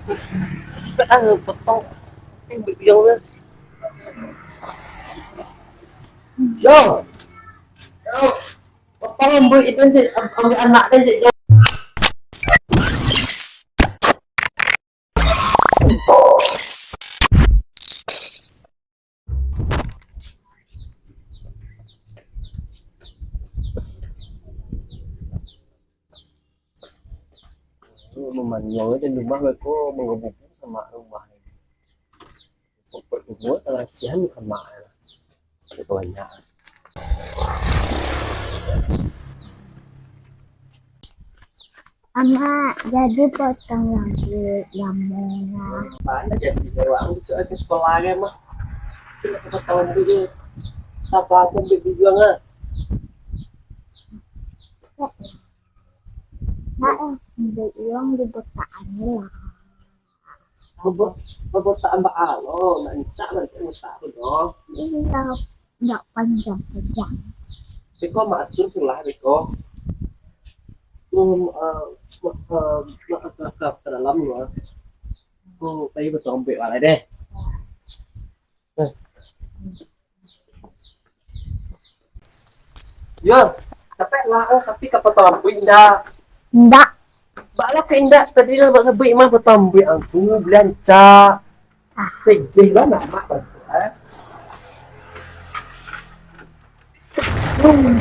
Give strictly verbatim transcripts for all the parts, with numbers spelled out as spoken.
Ah, potong. Eh, buik biang lah. Yo. Yo. Potong buik itu, Cik. Am-, ambil anak kan, Cik. Yo. Mamanyuang di rumah beko, manggabubuak sama rumah. Pokok rumah kasihan sama. Banyak. Amak, jadi potong rambut lamo lah. Mana jadi orang bisa aja sekolah ya, mah. Cuma potong rambut je. Apa aku ambil tujuan ah? Nak, eh, ambil uang di botakan lah. Bebo-, bebotak ambak alo, nak encak bantuak botak tu doh. Iya, ndak panjang-panjang. Beko maatur pulah beko. Hmm, eh, ma-, eh, ma-, ke, ke, ke dalam dulu, ah. Aku pai batombek balai deh. Eh. Yo, capek lah, eh, tapi ka potong rambut indak? Indak. Bak lah ka indak, tadi lah bak sabuik mah potong rambut ang tu, belancak. Ah. Sedih lah nak mak bantu, eh. Hmm.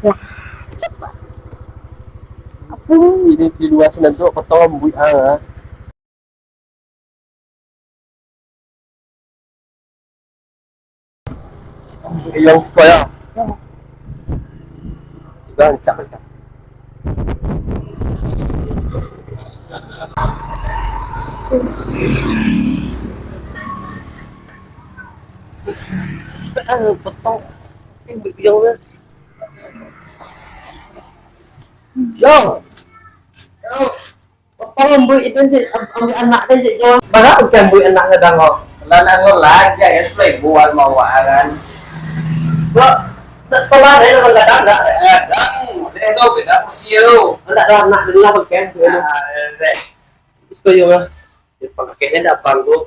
Lah, cepat. Apa? Ini di luar sana tu potong rambut ang, ah. Yang suka ya. Juga rancak mereka. Ah, potong. Yang. Yo. Yo. Potong rambut itu, Cik. Am-, ambil anak tu, Cik, yo. Bara bukan ambil anak sadang, kok? Lah, nak sekolah aja, ya, sepuluh ribu awak mawa, kan. Kok, nak sekolah, deh, kadang-kadang, ndak? Kadang, deh, tu beda kursi tu. Ndak ada anak dulu lah, bukan? Ah, deh. Terus kau, yo, lah. Dia pakainya dapat tu.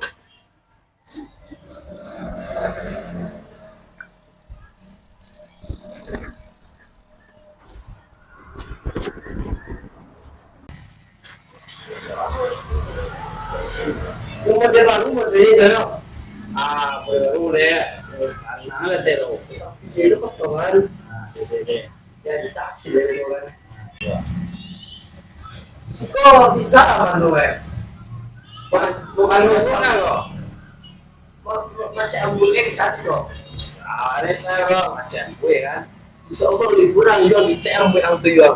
Model baru, model ini, Jono. Ah, model baru, deh. Anak ada terus. Iya, itu potongan. Ah, deh, deh, deh. Ya, dikasih dari orang. Siko bisa lah, Manu, eh. Bukan, bukan lu orang, loh. Ma-, ma-, macam ambulan bisa sih, loh. Bisa, bisa, loh. Macam gue, kan. Bisa Allah lebih kurang juga dicek ambulan tu juga.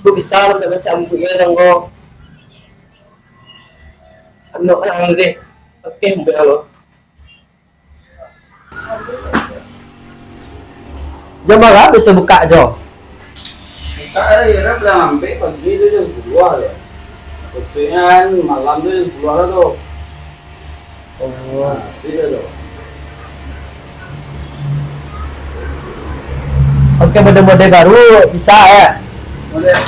Gue bisa lah, macam ambulan, kan, kok. Anu, orang deh. Oke, ambulan, loh. Jam bara biaso bukak, Jo? Bukak ari, urang bilang ambek pagi tu jam sapuluah lah. Betulnyo kan malam tu jam sapuluah lah tu. Oh. Nah, beda tu. Oke, model-model baru bisa, ya? Model,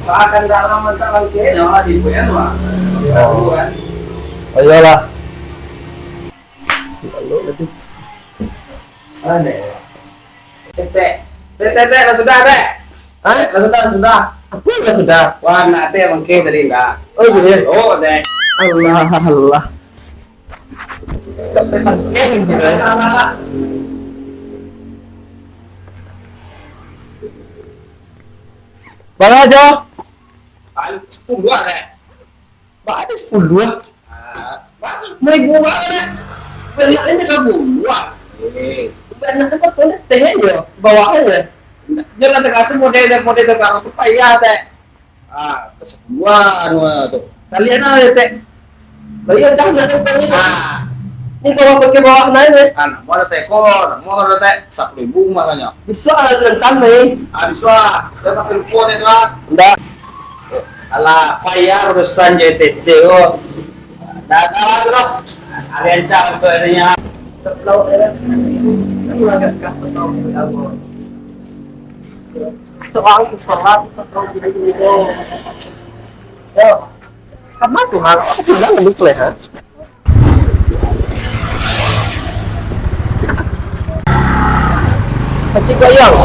akan dalam bentuk bangkitnya, di P N, Pak. Model baru, kan. Oh, iyolah. Lalu lagi. Aneh. Tek, tek, tek, tek, lah sudah, tek. Hah? Lah sudah, lah sudah. Apa lah sudah? Wah, nak tek bangke tadi ndak? Oh, iya. Oh, tek. Allah, Allah. Tak tek bangke gitu, ya. Alah, alah, alah. Bara, Jo? Paling sepuluah, tek. Ba ado sapuluah. Ah, ba-, mau ibu ba ado. Banyak ni sapuluah. Eh. Banyak ni patut ni teh je, bawah je. Dia lah tergantung model, model terbaru tu payah, tek. Ah, ke sapuluah anu tu. Kalian ada, tek. Bayar dah nak, tek, ni. Ah. Ni bawah pakai bawah naik, tek. Ah, nak mau ada teko, nak mau ada, tek. Sapuluah ribu mah hanya. Bisa lah, tentang ni. Ah, bisa. Dia pakai lupa, tek, tu, ah. Ndak. Alah, payah urusan J T C ko. Dah salah tu lah. Rencang tu adanya. Lauk dia. Aku agak kat petang tu dah. Seorang tu salah, atau gini-gini tu. Yo. Kama tu, ha? Aku bilang ni, Kleh, ha? Pacik Gayang.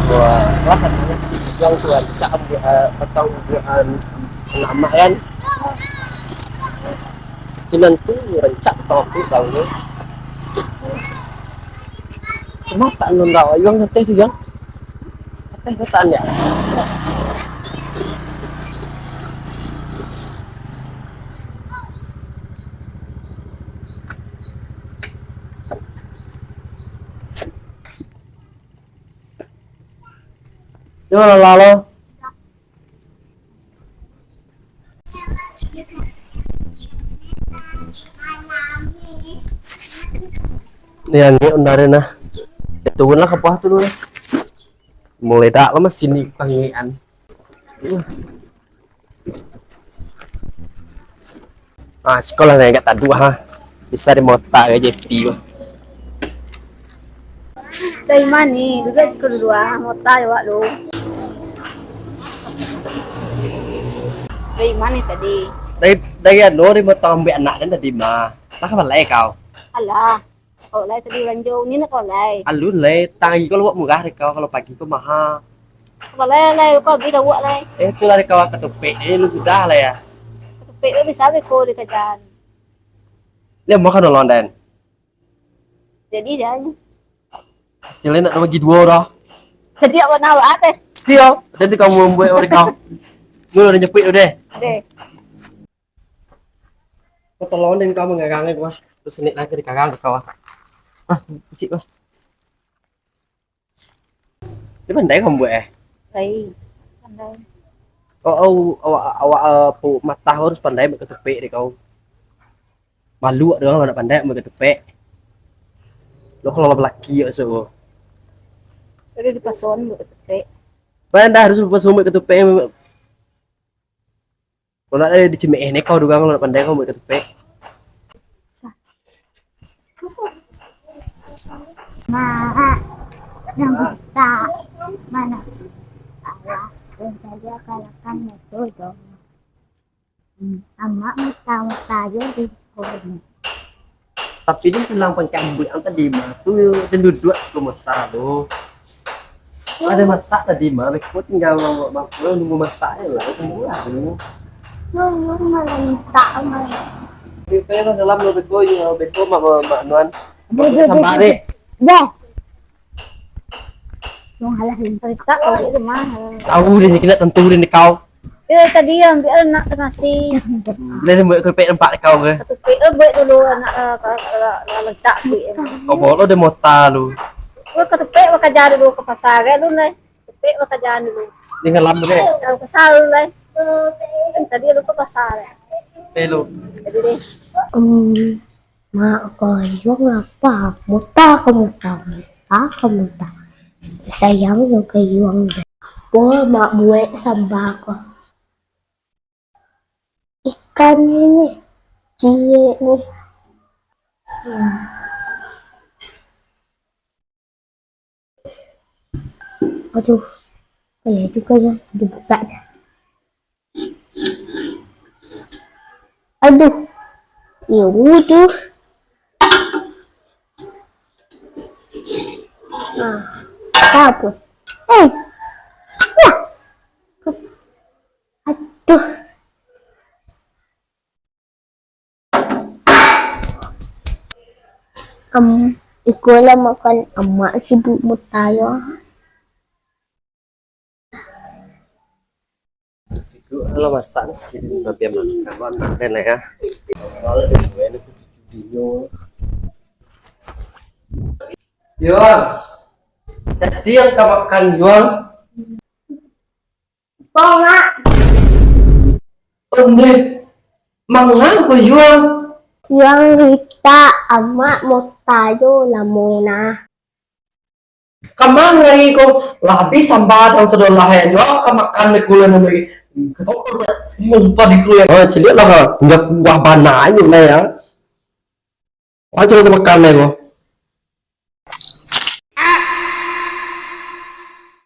Wah, rasa yang tu rancak buat, eh, atau buat, eh, lama kan. Sinan tu rancak tau tu tahu ni. Cuma tak nunda, yang ngetes tu, yang. Ngetes tu tak lihat. Yo, lalo. Ni angek ondaren nah. Turunlah ka bawah tu dulu. Meledak lah mas sini kangean. Ah, sikolah nan agak taduah, ha. Bisa di mota ka J P ko. Dari mano? Duduak siko dulu, ah. Mota awak lu. Dari mano tadi? Dari, dari anu, dari mota ambiak anak den tadi mah. Lah ka balai kau? Alah. Kau lai tadi balanjo, ni nak kau lai. Alun lai, tang iko luak murah dek kau, kalau pagi ko maha. Kau lai, lai, kau bali dawak lai. Eh, tu lah dek kau katupek, eh, lu sudah lah ya. Katupek tu bisa be ko dikajan. Lihat makan dulu, Den. Jadi, jan. Hasilnya nak bagi dua dah. Sadiak warna awak teh. Siap, nanti kamu membuat orang kau. Lu udah nyepit udah. Deh. Kau tolong den kau mangarang ai, wah. Terus senik lagi dikarang kau, wah. Ah, kecik, wah. Dia pandai kau buat, eh? Pandai. Pandai. Oh, oh, awak, awak, eh, pu-, matah harus pandai buat katupek dek kau. Malu dek orang nak pandai buat katupek. Lo kalau lelaki, ya, so. Udah dipason buat katupek. Pandai harus dipason buat katupek. Kalau nak, eh, dicemeh ni kau dugang, kalau nak pandai kau buat katupek. Mak, yang buta, mana? Allah, yang saja kalahkan musuh dong. Hmm, amak muta-muta aja di pohon. Tapi dia pulang pangkek ambuik ang tadi mah. Tu dia duduak siko mota tu. Ada masak tadi mah, beko tinggal nunggu masak je lah, tunggu lah dulu. Nunggu malintak mah. Beko yang dalam lo beko, yo beko mak, mak, mak nuan. Beko sambal deh. Dah. Wong alah yang cerita kau itu mah. Tahu deh, kena tentu deh kau. Eh, tadi ambiak anak nasi. Boleh buat keripik tempat kau ke? Katupek, eh, buat dulu anak, eh, ka-, ka-, ka-, letak duit. Kau bawa lo deh mota lu. Gue katupek bakaja dulu ke pasar, kan, lu, nai. Katupek bakaja dulu. Ni ngalam deh. Kalau pasar lu, nai. Kan tadi lu ke pasar. Eh, lu. Jadi deh. Hmm. Mak gayuang apa? Muta ka muta, muta ka muta. Sayang jo gayuang deh. Apo mak buek sambal ko? Ikan ini, ciek ni. Hmm. Aduh, payah juga ya, dibukanya. Aduh, ya udah. Nah, apa? Eh, wah, aduh. Am, iko lah makan amak sibuk mutayo. Iko lah masak ni. Jadi, biar makan, makan lah ya. Kalau dia buat itu, videonyo. Yo, jadi yang kau makan, Yuang? Apo, Mak? Ondeh, manga ko Yuang? Yuang ritak, Amak mota jo lamo nah. Kamang lai ko, lah abih samba dan sudah lah ya, jual ka makan ni kulo ni lagi. Ketokor, lupa di kulo ya. Oh, ciliak lah, ha. Nggak kuah bana aja lah ya. Aja lah makan ni ko.